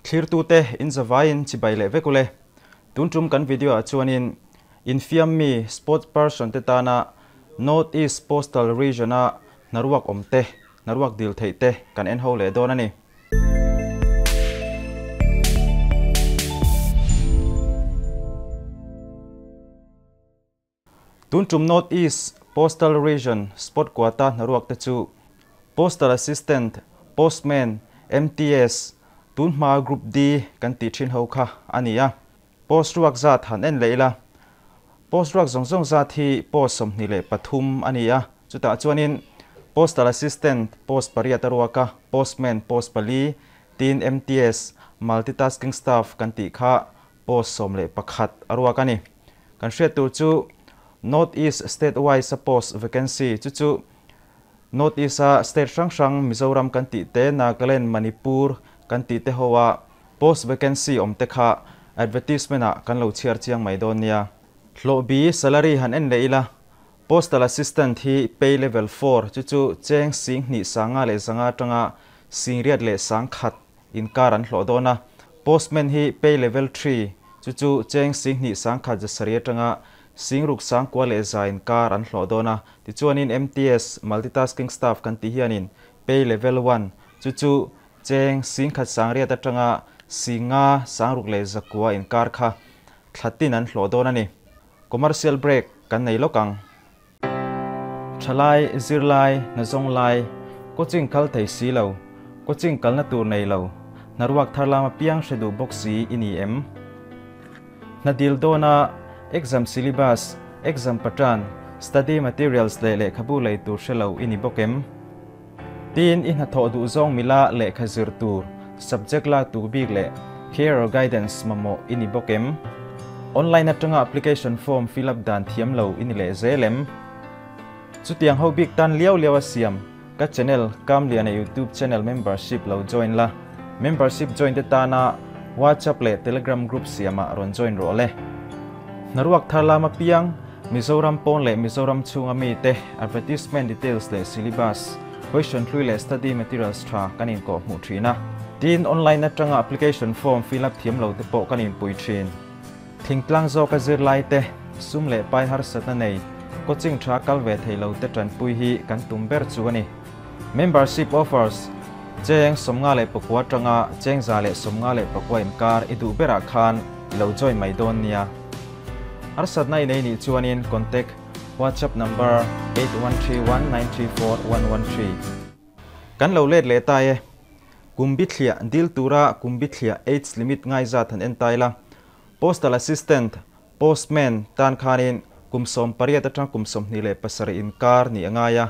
Thlirtute in zavaiin chibai leh vek ule. Tun tum kan video ah chuanin infiam mi sports person te tana North East Postal Region a hnaruak awm te, hnaruak dil theih te kan en ho leh dawn a ni. Tun tum North East Postal Region Spot Quota hnaruak te chu Postal Assistant, Postman, MTS, tun hma Group D kan tih thin ho kha a ni a. Post ruak zat han en leh ila. Post ruak zawng zawng zat hi post 23 a ni a, chutah chuanin Postal Assistant post pariat a ruak a, Postman post pali, tin MTS, Multitasking Staff kan tih kha post 11 a ruak a ni. Kan hriat tur chu North East State wise a post vacancy chu chu North East a state hrang hrang Mizoram kan tih te, Nagaland, Manipur kan tih te ho a post vacancy awm te kha advertisement ah kan lo chhiar chiang mai dawn nia. Hlawh bi salary han en leh ila, Postal Assistant hi pay level 4 chu chu cheng 25,500 atanga 61,100 inkar an hlawh dawn a. Postman hi pay level 3 chu chu cheng 21,700 atanga 61,100 inkar an hlawh dawn a. Tichuanin MTS multitasking staff kan tih hianin pay level 1 chu chu cheng 1,100 atanga 5,600 inkar kha thlatin an hlawh dawn a ni. Commercial break kan nei lawk ang. Thalai, zirlai, nazawng lai, coaching kal thei si lo, coaching kalna tur nei lo, hnaruak thar lama piang hre duh bawk si i ni em? Hnadil dawna exam syllabus, exam pattern, study materials leh lehkhabu lei tur hre lo i ni bawk em? Tin i hnathawh duh zawng mila lehkha zir tur, subject la tu bik leh career guidance mamawh i ni bawk em? Online atanga application form fill up dan thiam lo i ni leh zel em? Chutiang ho bik tan liau liau a siam ka channel Kamliana YouTube channel membership lo join la. Membership join te tana WhatsApp leh Telegram group siamah rawn join rawh le. Hnaruak thar lama piang Mizoram pawn leh Mizoram chhunga mi te advertisement details leh syllabus, question hlui leh study materials tha kan inkawh hmuh thin a. Tin online atanga application form fill up thiam lo te pawh kan inpui thin. Thingtlang zawk a zirlai te, sum leh pai harsatna nei, coaching tha kal ve thei lo te tanpui hi kan tum ber chu a ni. Membership offers, cheng 59 tanga cheng 159 inkar i duh berah khan i lo join mai dawn nia. Harsatna i nei nih chuanin contact WhatsApp number 8131934113. Kan lo let leh ta e. Kum bithliah dil tura kum bithliah age limit ngai zat han en tai la. Postal Assistant, Postman tan khanin kum 18 atang kum 27 inkar ni angai a.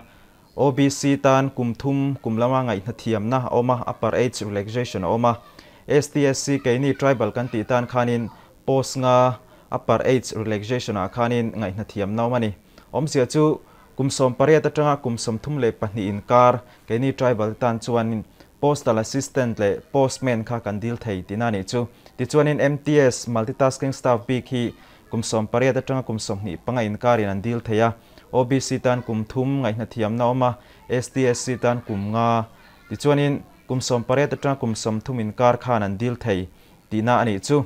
OBC tan kum thum kum lama ngai hna thiam na awma upper age relaxation awma. STSC keini tribal kan ti tan khanin post nga upper age relaxation a khanin ngai hna thiam na awma ni. Awmzia chu kum 18 atanga kum 32 inkar keini tribal tan chuanin Postal Assistant leh Postman kha kan dil thei tina ni chu. Tichuanin MTS multitasking staff bik hi kum 18 atanga kum 25 inkarin an dil thei a. OBC tan kum thum ngai hna thiam na awma, STSC tan kum nga. Tichuanin kum 18 atanga kum 30 inkar khan an dil thei tina ani chu.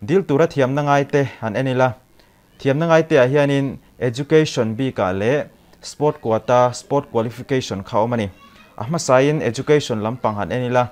Dil tura thiam na ngai te han enila. Thiam na ngai te ah hianin education bikah leh sport quota, sport qualification kha awm a ni. A hmasain education lampang han enila.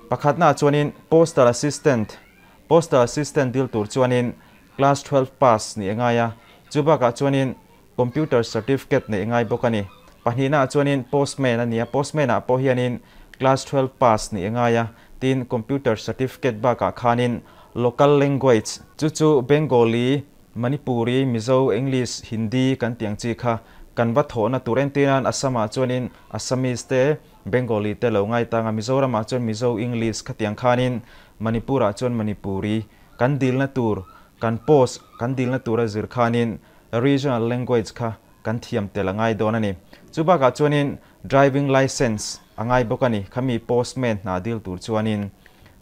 Pakhatna chuanin postal assistant, postal assistant dil tur chuanin class 12 pass ni angai a. Chu bakah chuanin computer certificate nei angai bawk a ni. Pahnihna chuanin postman a ni a. Postman ah pawh hianin class 12 pass ni angai a. Tin computer certificate bakah khanin local language chu chu Bengali, Manipuri, Mizo, English, Hindi kan tiang chi kha kan va thawhna tur entinan Assam ah chuanin Assamese te, Bengali te lo ngai tanga. Mizoram ah chuan Mizo, English kha tiang khanin Manipur ah chuan Manipuri kan dilna tur kan post kan dilna tur a zir khanin regional language kha kan thiam tel angai dawn a ni. Chu bakah chuanin driving license angai bawk a ni. Khami postman hna dil tur chuanin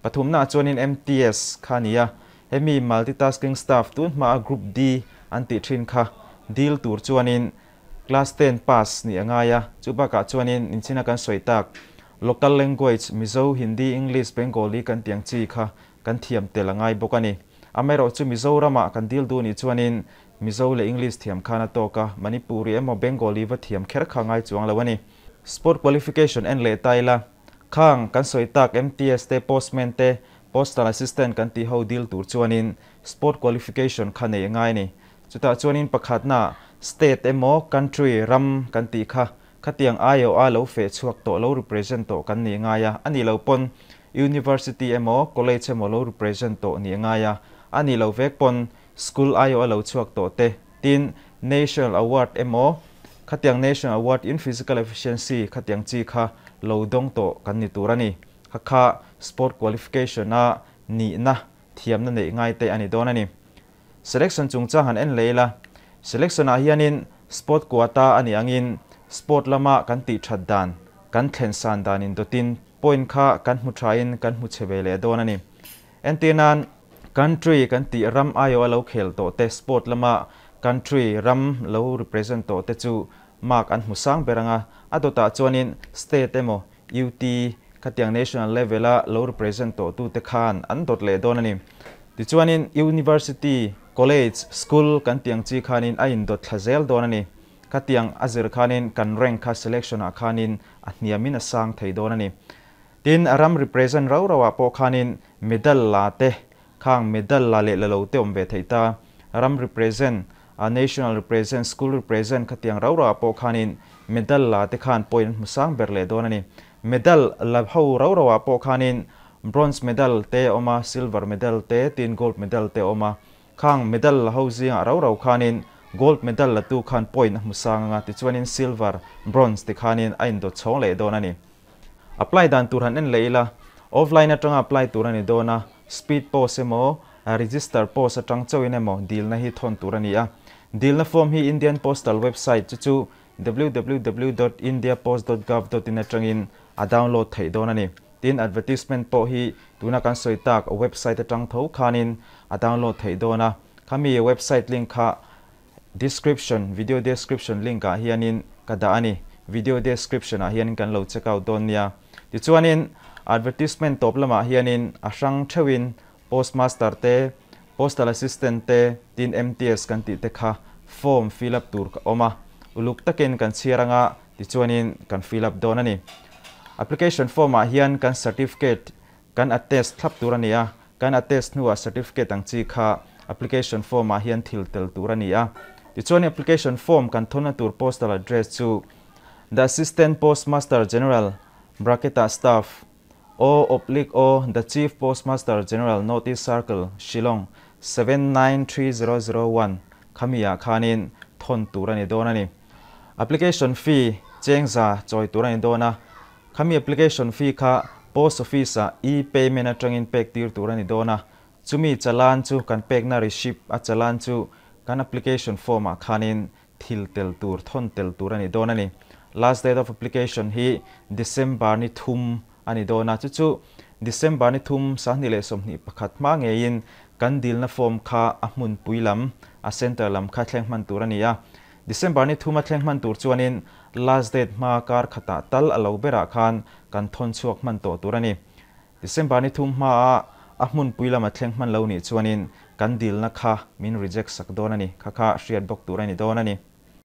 pathumna chuanin MTS kha ni a. Hemi multitasking staff tun hma a Group D an tih thin kha dil tur chuanin class 10 pass ni angai a. Chu bakah chuanin inchina kan sawi tak Local language, Mizo, Hindi, English, Bengali kan tih ang chi kha kan thiam tel a ngai bawk a ni. Amaherawhchu Mizorama kan dil duh nih chuanin Mizo leh English thiam khan a tawk a, Manipuri emaw Bengali va thiam kher kha ngai chuang lo a ni. Sport qualification en leh ta ila, khang kan sawi tak MTS te, Postman te, Postal Assistant kan tih ho dil tur chuanin Sport qualification kha nei a ngai a ni. Chutah chuanin pakhatna State emaw Country, ram, kan tih kha Khatiang aiawh a lo feh chhuak tawh lo represent tawh kan nih ngai a, a nih lo pawn University emaw College emaw lo represent tawh nih ngai a, a nih lo vek pawn School aiawh a lo chhuak tawh te, tin National Award emaw khatiang National Award in Physical Efficiency khatiang chi kha lo dawng tawh kan ni tur a ni. Kha kha Sport Qualification a nihna thiamna neih ngai te a ni dawn a ni. Selection chungchang han en leh ila, selection ah hianin sport quota a nih angin sport lama kan tih that dan, kan thlen san dan in dawtin point kha kan hmu thain kan hmu chhe ve leh dawn a ni. Entir nan, country kan tih ram aiawh a lo khel tawh te sport lama country ram lo represent tawh te chu mark an hmu sang ber anga, a dawtah chuanin state emaw UT khatiang national level a lo represent tawh tute khan an dawt leh dawn a ni. Tichuanin University, College, School kan tih ang chi khanin a indawt thla zel dawn a ni. Khatiang a zir khanin kan rank kha selection ah khanin a hniamin a sang thei dawn a ni. Tin, a ram represent rau rau ah pawh khanin medal la te, khang medal la leh la lo te awm ve thei ta. Ram represent, a national represent, school represent khatiang rau rau ah pawh khanin medal la te khan point an hmu sang ber leh dawn a ni. Medal la ho rau rau ah pawh khanin bronze medal te a awm a, silver medal te tin gold medal te a awm a. Khang medal la ho zingah rau rau khanin gold medal la tu khan point a hmu sang anga tichuanin silver, bronze ti khanin a indawt chhawng leh dawn a ni. Apply dan tur han en leh ila, offline atanga apply tur a ni dawn a, speed post emaw, register post atang chauhin emaw dilna hi thawn tur a ni a. Dilna form hi Indian Postal website chu chu www dot indiapost dot gov dot in atangin a download theih dawn a ni. Tin, advertisement pawh hi tuna kan sawi tak website atang tho khanin a download theih dawn a. Khami website link kha description, video description link ah hianin ka dah a ni. Video description ah hianin kan lo check out dawn nia. Tichuanin advertisement tawp lamah hianin a hrang theuhin Postmaster te, Postal Assistant te, tin MTS kan tih te kha form fill up tur ka awm a, uluk takin kan chhiar anga tichuanin kan fill up dawn a ni. Application form ah hian kan certificate kan attest thlap tur a ni a, kan attest hnuah certificate ang chi kha application form ah hian thil tel tur a ni a. Tichuanin application form kan thawnna tur postal address chu The Assistant Postmaster General, bracket ah Staff, O oblique O The Chief Postmaster General North East Circle, Shillong, 793001 khami ah khanin thawn tur a ni dawn a ni. Application fee chengza chawi tur a ni dawn a, khami application fee kha Post Office ah e-payment atangin pek tir tur a ni dawn a, chumi chalan chu kan pekna receipt a chalan chu kan application form ah khanin thil tel tur, thawn tel tur a ni dawn a ni. Last date of application hi December ni thum a ni dawn a, chu chu December ni thum 2021 hma ngeiin kan dilna form kha a hmunpui lam, a centre lam kha thleng hman tur a ni a. December ni thum a thleng hman tur chuanin last date hma kar khatah tal a lo berah khan kan thawn chhuak hman tawh tur a ni. December ni thum hmaa a hmunpui lama thleng hman lo nih chuanin kan dilna kha min reject sak dawn a ni, kha kha hriat bawk tur a ni dawn a ni.